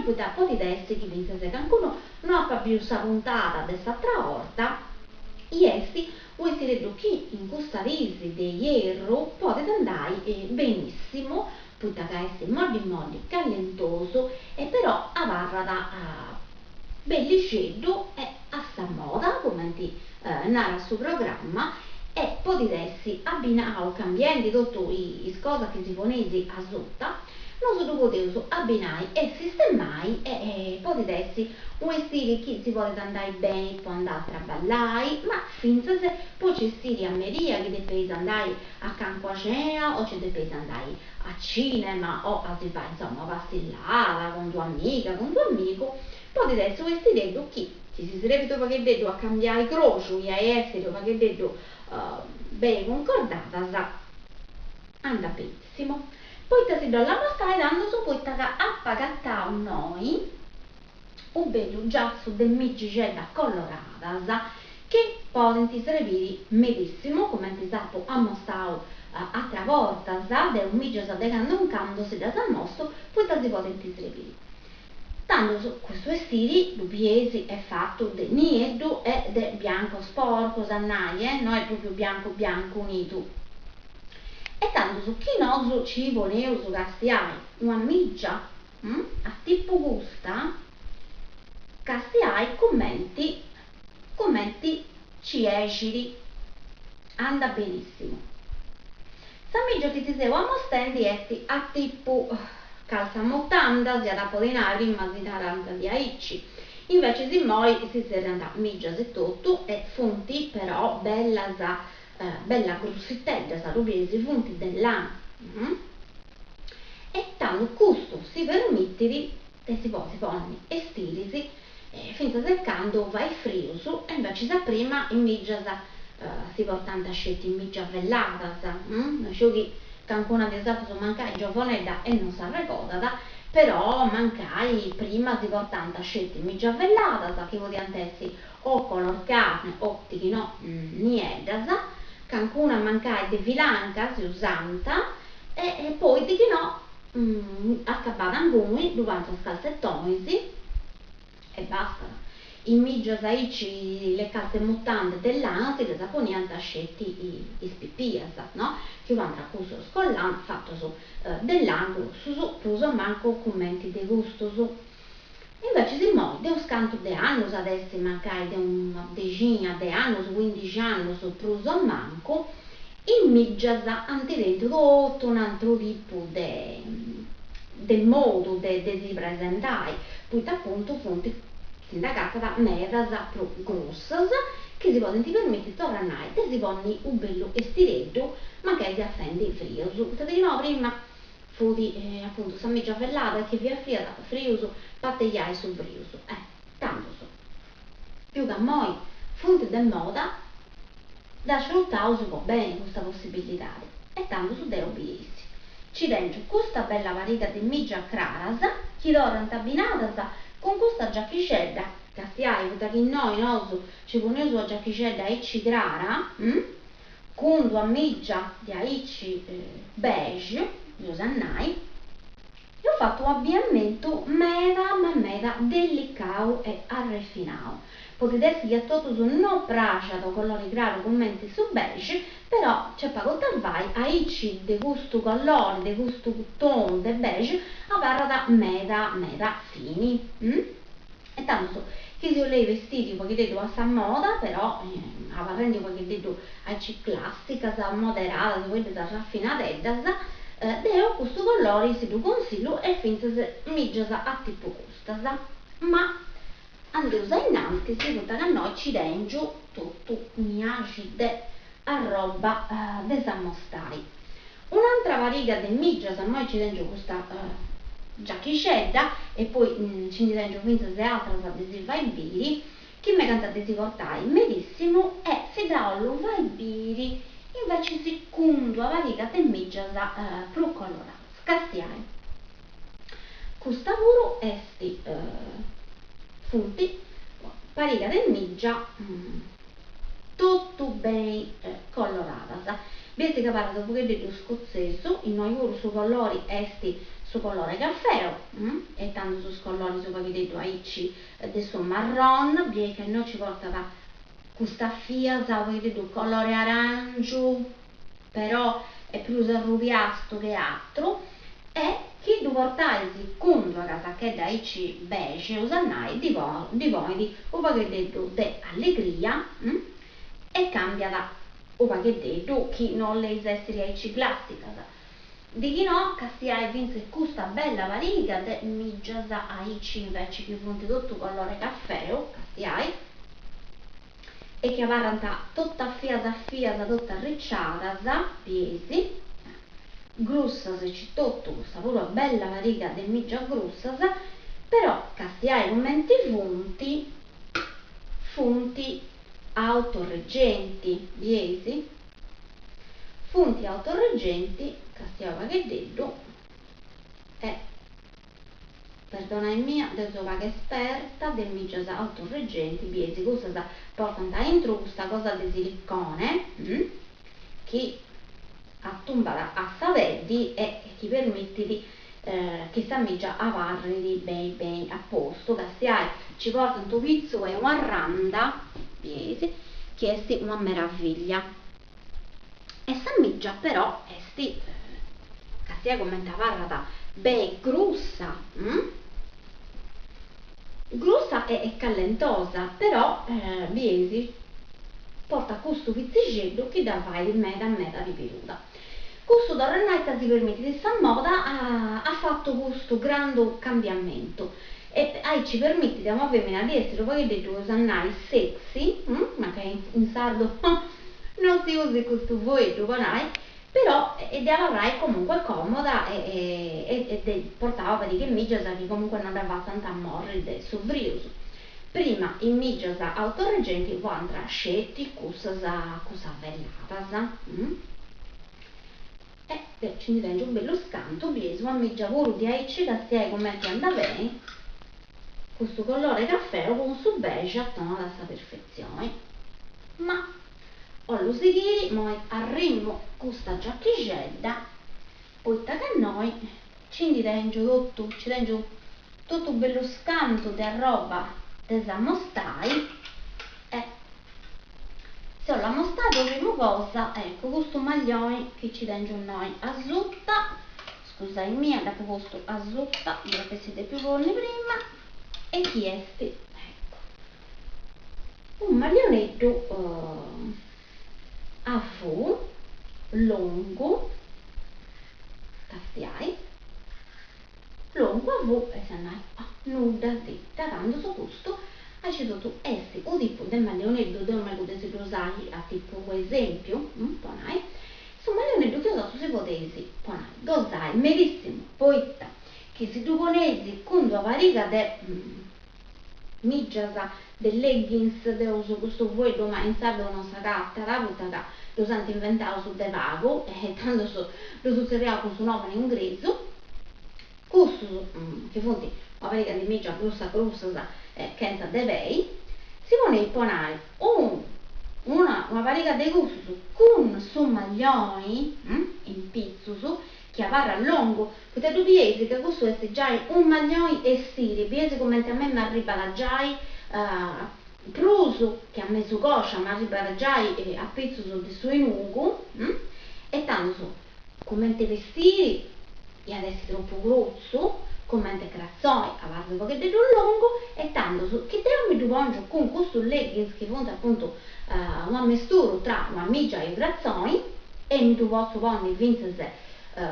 poita podit essi chi fintzas e cancunu no apat biu sa puntada de s'atra 'orta, i est u' 'estireddu chi in custa dis de ierru podit andai benissimu, poita ca est moddi moddi callentosu e però abarrat bellixeddu e a sa moda, cumenti narat su programma, e podit essi abbinau cambiendi totu is cosas chi si poneis asuta, nosu ddu podeus abbinai e sistemai e podit essi u' 'estiri chi si podit andai beni po andai a traballai, ma fintzas po ci 'essiri a meria chi depeis andai a cancua cena o ci depeis andai a cinema o a si fai insoma una passillada cun d'una amiga, cun d'unu amigu, podit essi u' 'estireddu chi, chi si srebit u' pagheddeddu a cambiai croxu i a essiri u' pagheddeddu beni cuncordadas, andat benissimu. Poita si dd'ollu amostai tandus poita ca apu agatau innoi u' bellu giassu de migixeddas coloradas chi podint srebiri medissimu, cumenti s'apu amostau atras bortas, deu mìgias de candu in candu si ddas amostu, poita si podint srebiri. Tandus custu 'estiri, ddu bieis, est fatu de nieddu e de biancu sporcu, eus a nai, eh, no est propriu biancu biancu nidu. E tandus chi nosu ci poneus castiai una mìgia a tipu custa, castiai cumenti cumenti ci 'exit, andat benissimu. Sa mìgia chi si seu amostendi est a tipu calzamutanda, s'iat a podi nai, prima si narant diaici, invecis immoi si zerriant mìgias etotu e funt però bellas bellas grussiteddas, ddu bieis, funt de lana. E tandu custu si permitit de si podi ponni 'estiris fintzas e candu fait frius e invecis a prima is mìgias si portànt sceti mìgias velladas, no sciu chi cancuna de 'osatrus mancai giovonedda e non s'arregodat, però mancai prima si portànt sceti mìgias velladas chi podiant essi o color carne o tichinò nieddas, cancuna mancai de filanca si usànt e poi tichinò acabada inguni ddu faint is calzetonis e bastat. Is mìgias aici le calze mutande de lana si ddas poniant sceti is pipias, no, chi fuant cussus collant fatus de lana grussus prus o mancu cumenti de custus. Invecis immoi, de us cantu de annus at essi mancai de una dexina de annus, cuindixi annus prus o mancu, is mìgias ant tentu totu un'antru tipu de de modu de de si presentai, poita apuntu funt, si nd'agatat medas prus grussas, chi si podint permiti, torra a nai, de si ponni u' bellu 'estireddu mancai siat fendi frius, poita de chi no prima Fut apuntu sa mìgia vellada chi fiat fiat frius po ateiai su frius. Eh, tandus, biu ca immoi funt de moda, dda sfrutaus po beni custa possibilidadi. E tandus deu bieis. Ci tèngiu custa bella pariga de mìgias craras chi torrant abbinadas cun custa giachixedda, castiai, poita chi innoi nosu ci poneus una giachixedda aici crara, Cun d'ua mìgia de aici beige, eus a nai, eus fatu u'abiamentu meda ma meda delicau e arrefinau. Podit essi chi a totus no praxat u' colori craru cumenti su beige, però nc'est pagu ta fai, aici de custu colori, de custu tonu de beige, abarrat meda meda fini. E tandus, chi si 'oleis bestiri u' paghiteddu a sa moda, però abarrendi u' paghiteddu aici classicas, moderadas, fueddas rafinadeddas, deu custu colori si ddu consillu e fintzas mìgias a tipu custas. Ma andeus a innantis poita ca innoi ci tèngiu totu un'iaxi de arroba de s'amostai. Un'antra pariga de mìgias, immoi ci tèngiu custa giachixedda e poi nci ndi tèngiu fintzas de atras de si fai biri, chi megant de si portai medissimu e si dda 'ollu fai biri invecis cun d'una pariga de mìgias prus coloradas. Castiai. Custa puru est funt pariga de mìgia totu beni coloradas. Bieis ca parit u' poghededdu scotzesu, innoi puru su colori est Su colore caffeu, e tandus is coloris u' paghiteddu aici de su marron, biei ca innoi ci portat custas fias u' paghiteddu colore arangiu, però est prus arrubiastu che atru, e chi ddu portais cun d'una casachedda aici beige, eus a nai, ddi ddi ponit u' pagheddeddu de alligria e cambiat u' pagheddeddu chi no 'oleis essiri aici classicas. De chi no, castiai fintzas custa bella pariga de mìgias aici inveci chi funt totu colore cafeu, castiai, e chi abarrant totu a fias a fias, totu arriciadas, bieis, grussas aici totu, custa puru una bella pariga de mìgias grussas, però castiai cumenti funt, funt autoreggenti, bieis, Funt autoreggenti, castiau u' pagheddeddu, e, perdonaimia, deu seu pagu esperta de mìgias autoreggenti, bieis, custas portant aintru custa cosa de silicone, chi atumbat a sa peddi e chi permitit chi sa mìgia abarrit beni beni a postu, castiai, ci portant unu pitzu e un'arranda, bieis, chi est una meraviglia. E sa mìgia però est, castiai cumenti abarrat beni grussa, grussa e callentosa, però bieis, portat custu pitzixeddu chi dda fait meda meda pibiruda. Custu torru a nai ita si permitit, sa moda at fatu custu grandu cambiamentu e aici permitit a una femina di essiri u' pagheddeddu eus a nai sexy, mancai in sardu no si usit custu fueddu po nai, però de abarrai comunque comoda e de portai una pariga 'e mìgias chi comunque no dda fatzant morri de su frius. Prima is mìgias autoreggenti fuant sceti cussas cussas velladas. E deu ci ndi tengiu bellu scantu, bieis una mìgia puru diaici castiai cumenti andat beni, custu colore cafeu cun su beige atonat a sa perfetzioni. Ma 'ollu sighiri, immoi arrimu custa giachixedda, poita ca innoi ci ndi tengiu totu, ci tengiu Totu bellu scantu de arroba de s'amostai e si 'ollu amostai po primu cosa, eccu, custu maglioni chi ci tengiu innoi asuta, scusaimia dd'apu postu asuta, ddu ap'essi depiu ponni prima, e chi est, eccu, unu maglioneddu a V, longu, castiai Longu a V est a nai ah nudda de ita tandus custu aici totu est u tipu de mallioneddu deu megu de si ddu usai a tipu esempiu po nai su mallioneddu chi 'osatrus si podeis po nai gosai medissimu poita chi si ddu poneis cun d'una pariga de mìgias de leggings, deu usu custu fueddu ma in sardu non s'agatat poita ca ddus ant inventaus de pagu e tandus ddus tzerriaus cun su nòmini ingresu, cussus chi funt una pariga de mìgias grussas grussas e chentza de pei, si poneis po nai una una pariga de cussus cun su maglioni in pitzus chi abarrat longu, poita ddu bieis ca cussu est giai unu maglioni 'essiri, bieis cumenti a mei m'arribat giai prus chi a mesu coscia, m'arribat giai a pitzus de su 'enugu, e tandus cumenti bestiri iat essi tropu crutzu, cumenti cratzoni abarrat unu pagheddeddu longu, e tandus chi deu mi ddu pongiu cun custus leggings chi funt apuntu unu ammesturu tra una mìgia e unu cratzoni, e mi ddu potzu ponni fintzas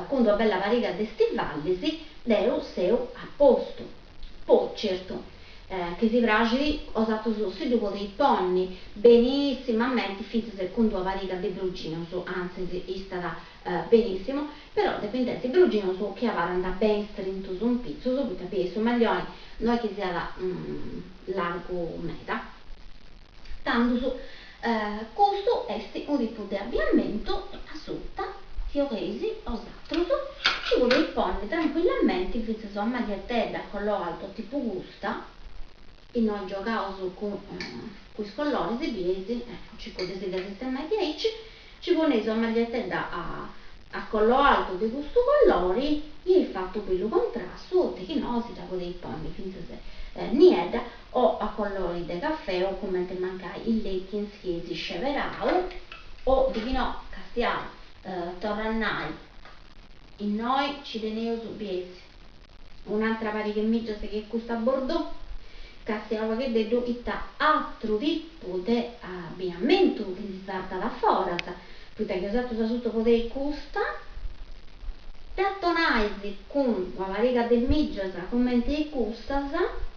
cun d'una bella pariga de stivallis, deu seu a postu. Poi, certu, chi si praxit, 'osatrus si ddu podeis ponni benissimamenti fintzas cun d'una pariga de blue jeans, antzis istat benissimu, però depint essi blue jeans chi abarrant beni strintus in pitzus, poita bieis su maglioni no est chi siat largu meda. Tandus custu est unu tipu de abbiamentu e a suta, chi 'oleis 'osatrus, ci podeis ponni trancuillamenti fintzas una magliettedda a collo alto tipu custa, innoi giogaus cun is colloris, bieis, eccu, circu de si dda sistemai diaici, ci poneis una magliettedda a. Acolloau de custu colori iat fatu bellu contrastu o de chi no si dda podeis ponni fintzas niedda o a colori de cafè o cumenti mancai is leggings chi eis sceberau o de chi no castiai torru a nai innoi nci teneus bieis un'antra pariga 'e mìgias chi est custa bordeaux castiai u' pagheddeddu ita atru tipu de abbinamentu chi ndi sartat a foras poita chi 'osatrus asuta podeis custa dd'atonais cun una pariga de mìgias cumenti custas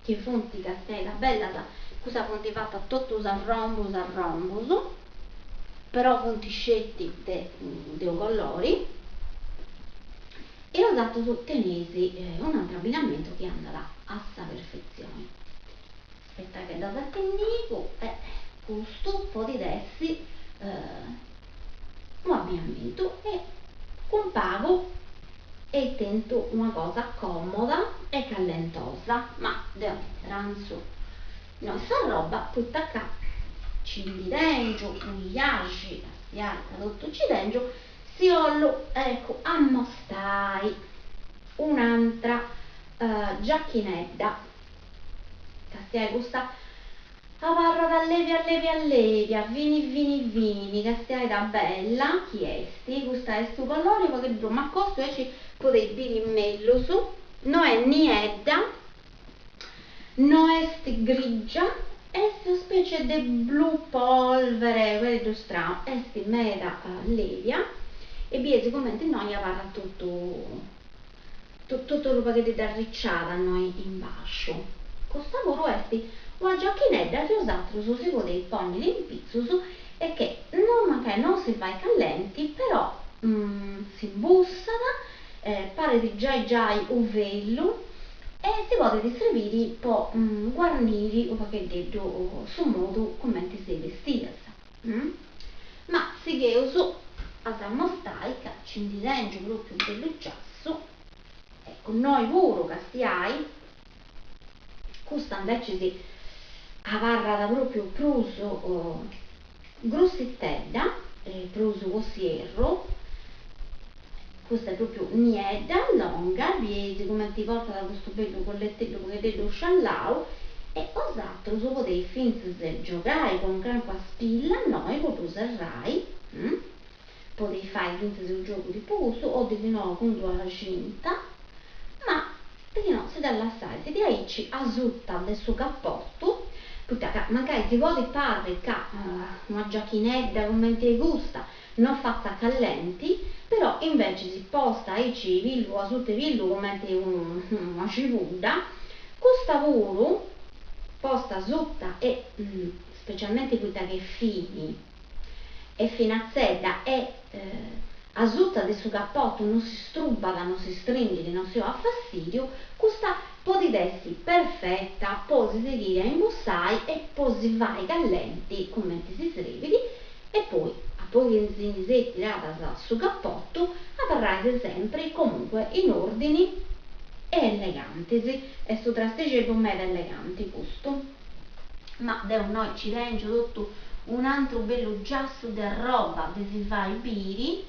chi funt castiai ita bellas custas funt fatas totus a rombus a rombus però funt sceti de de unu colori e 'osatrus teneis un'atru abbinamentu chi andat a sa perfetzioni. Aspettai chi ddas apinnigu e custu podit essi unu abbinamentu e cun pagu eis tentu una cosa comoda e callentosa, ma deu trantzu innoi s'arroba poita ca nci ndi tengiu unu iaxi, castiai ca totu nci tengiu, si 'ollu eccu ammostai un'antra giachinedda, castiai custa abarrat lèbia lèbia lèbia, fini fini fini, castiai ita bella chi est, custa est su colori u' pagheddu m'acostu aici podeis biri mellus, no est niedda No est grigia, est una specie de blu polvere, u' pagheddu stranu, est meda lèbia e bieis cumenti innoi abarrat totu totu unu pagheddu arriciada innoi in basciu. Custa puru est una giachinedda chi 'osatrus si podeis ponniri in pitzus e che no mancai non si fait callenti però s'imbussat parit giai giai u' vellu e si podit srebiri po guarniri u' pagheddeddu su modu cumenti seis bestidas. Ma sigheus a s'ammostai ca nci ndi tengiu propriu bellu giassu, eccu, innoi puru castiai, custa invecis abarrat propriu prus grussitedda, prus po s'ierru, custa est propriu niedda, longa, bieis cumenti portat custu bellu colleteddu pagheddeddu sciallau e 'osatrus podeis fintzas giogai cun calincuna spilla innoi po ddu serrai, podeis fai fintzas unu giogu tipu custu o de chi no cun d'una cinta, ma de chi no si dda lassais diaici asuta de su capotu, poita ca mancai si podit parri ca una giachinedda cumenti 'e custa no fatzat callenti, però invecis posta aici pillu asuta 'e pillu cumenti una cibudda, custa puru posta asuta e specialmenti poita ca est fini, est finatzedda e asuta de su capotu no si strubat, no si stringit, no si 'ogat fastidiu, custa podit essi perfeta po si sighiri a imbussai e po si fai callenti cumenti si srebit e poi, a poi chi si ndi seis tiradas su capotu, abarrais sempri comunque in ordini e elegantis, est unu trastixeddu meda eleganti custu. Ma deu innoi nci tengiu totu un'antru bellu giassu de arroba de si fai biri,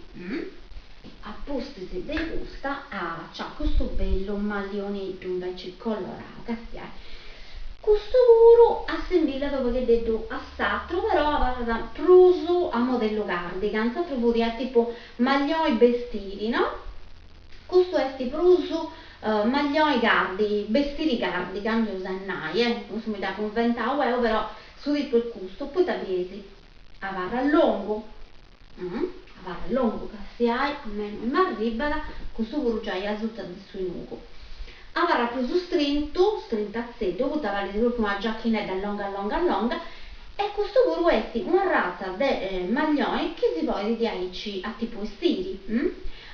a pustis de custa, ah, nc'at custu bellu mallioneddu inveci colorau, castiai Custu puru assimbillat u' pagheddeddu a s'atru, però abarrat prus a modellu cardigan, s'atru fut a tipu maglioi bestiri, no? Custu est prus maglioi cardi, bestiri cardigan, eus a nai, eh, custu mi dd'apu inventau 'eu, però su tipu est custu, poita bieis abarrat longu, abarrat longu, castiai a mei innui m'arribat, custu puru giai asuta de su 'enugu. Abarrat prus strintu, strintatzeddu, poita parit propriu una giachinedda longa longa longa, e custu puru est un'arratza de maglioni chi si podit diaici a tipu 'estiri,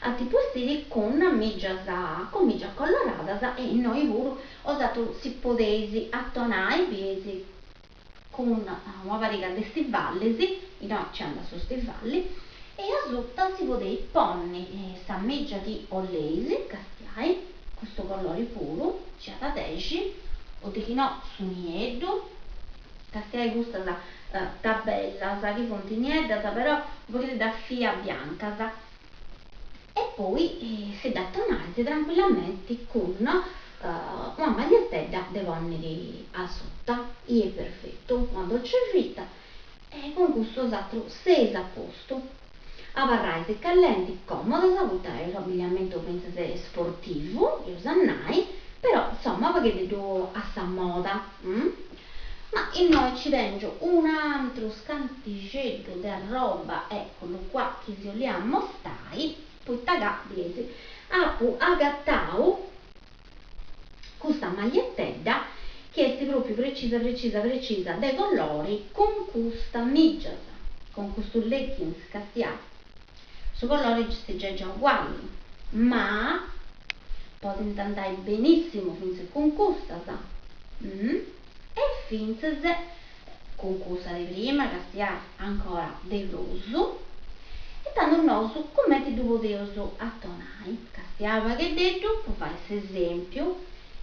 a tipu 'estiri cun mìgias cun mìgias coloradas e innoi puru 'osatrus si podeis atonai, bieis cun una pariga de stivallis, innoi nci andat su stivalli, e asuta si podeis ponni sa mìgia chi 'oleis, castiai, custu colori puru, nci at a dexi, o de chi no su nieddu, castiai custas tabellas chi funt nieddas però u' pagheddu a fia biancas. poi si dd'atonais trancuillamenti cun una magliettedda de ponniri a suta, i est perfetu, una dolce vita e cun custu 'osatrus seis a postu. Abarrais callenti, comodas, poita est unu abbigliamentu fintzas sportivu, eus a nai, però insoma pagheddeddu a sa moda. Ma innoi ci tengiu un'antru scantixeddu de arroba, ecculu qua, chi si 'olia ammostai, poita ca, bieis, apu agatau custa magliettedda chi est propriu precisa precisa precisa de colori cun custa mìgias, cun custu leggings, castiai, su colori est giai giai uguali, ma podint andai benissimu fintzas cun custas, e fintzas cun cussa de prima, castiai, ancora de prus, e tando nosu cumenti ddu podeus atonai, castiai u' pagheddeddu, po fai s'esempiu,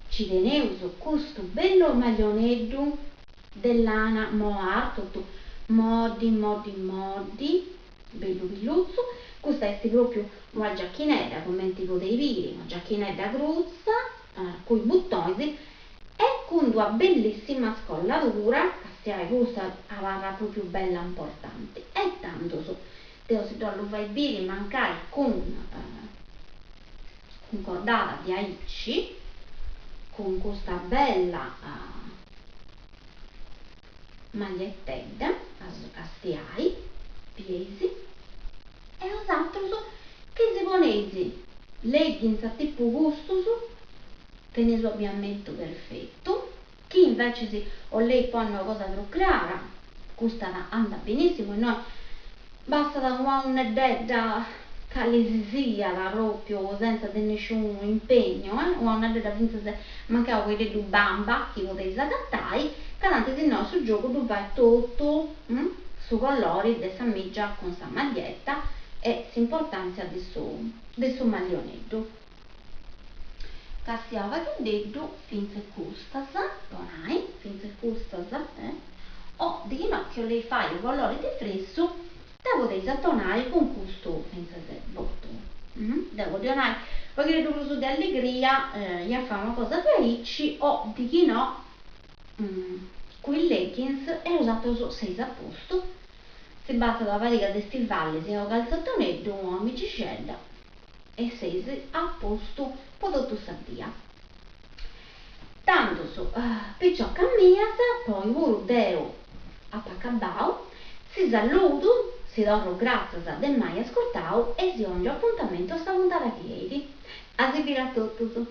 ci teneus custu bellu maglioneddu de lana mohair, totu moddi moddi moddi, bellu pillutzu, custa est propriu una giachinedda, cumenti podeis biri, una giachinedda crutza, cun is butonis E cun d'ua bellissima scolladura, castiai custa abarrat propriu bella importanti, e tandus deu si dd'ollu fai biri mancai cun cuncordada diaici, cun custa bella magliettedda, castiai, bieis, e 'osatrus chi si poneis leggings a tipu custus, Teneis abbiamentu perfetu, chi invecis 'oleis ponni una cosa prus crara, custa andat benissimu, innoi bastat una 'unneddedda cali si siat propriu senza de nisciunu impegnu, una 'unneddedda finzas mancai u' pagheddeddu bamba chi podeis agatai, ca tantis innoi su giogu ddu fait totu su colori de sa mìgia cun sa maglietta e s'importantzia de su de su maglioneddu. Castiau pagheddeddu fintzas custas, po nai, fintzas custas, eh, o dichinò chi 'oleis fai u' colori diversu, dda podeis atonai cun custu fintzas botoni. Deu po ddi 'onai u' pagheddu prus de alligria ia a fai una cosa diaici o dichinò cun is leggings e 'osatrus seis a postu, si bastat una pariga de stivallis e unu caltzotoneddu, una camixixedda e seis a postu po totu sa dia. Tandus, piciocas mias, po oi puru deu apu acabau, si saludu, si torru gràtzias de m'ai ascurtau e si 'ongiu apuntamentu a sa puntada chi 'enit. A si biri a totus!